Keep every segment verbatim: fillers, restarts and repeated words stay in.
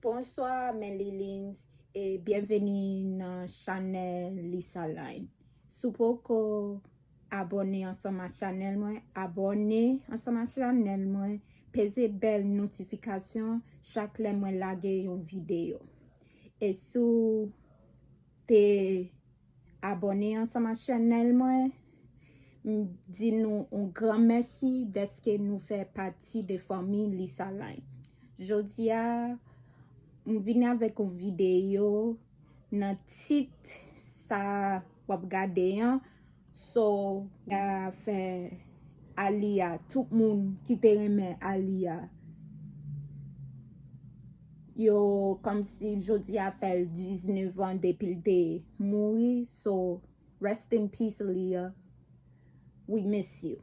Bonswa, men Lilins, e byenveni nan chanèl Lisa Line. Si w poko abòne ansanm ak chanèl mwen, abòne ansanm ak chanèl mwen, peze bèl notifikasyon chak lè mwen lage yon videyo. E si w te abòne ansanm ak chanèl mwen, m di nou yon gran mèsi dèske nou fè pati de fanmi Lisa Line. Jodi a, m vini avèk yon videyo nan tit sa w ap gade an. So, a fè Aaliyah, tout moun ki te renmen Aaliyah, yo kòmsi jodi a fè l diznèf an depi l te mouri. So, rest in peace, Aaliyah. We miss you.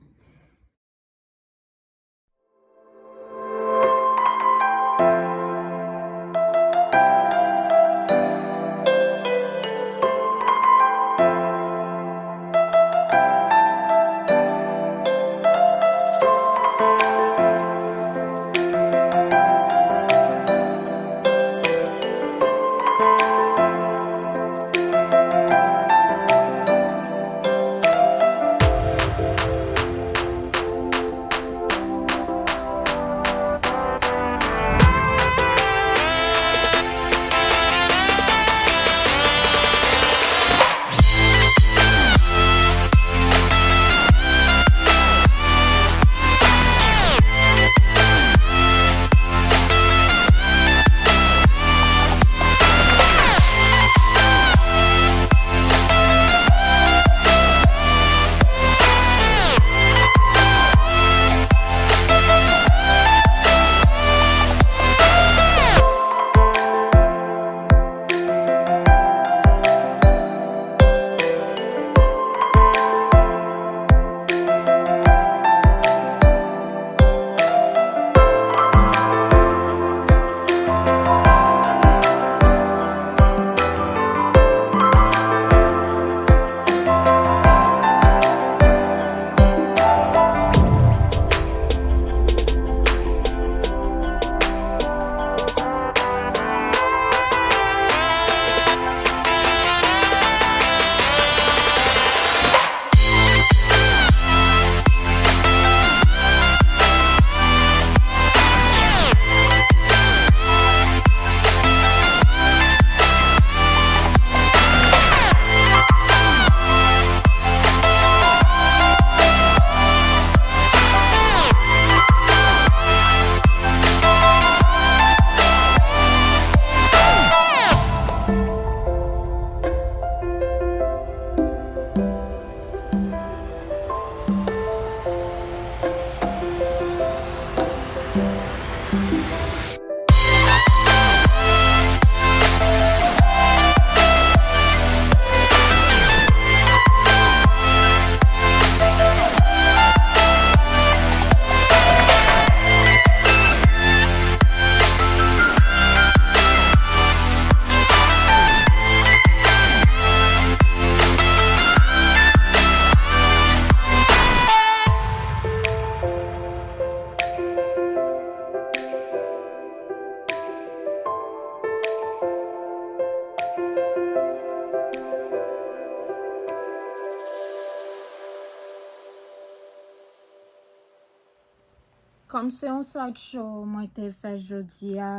Kòm se yon slideshow mwen te fè jodi a,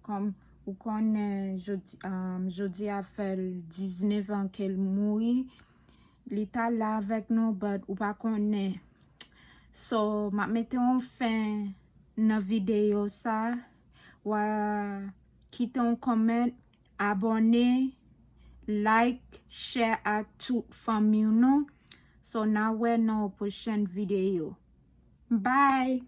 kòm ou konnen jodi, um, jodi a fè l diznèf an ke l mouri, li t al la avèk nou, but ou pa konnen. So, m ap mete yon fen nan videyo sa. W a kite yon comment, abòne, like, share ak tout fanmi w nou. So, n a wè nan yon pwochèn videyo. Bye!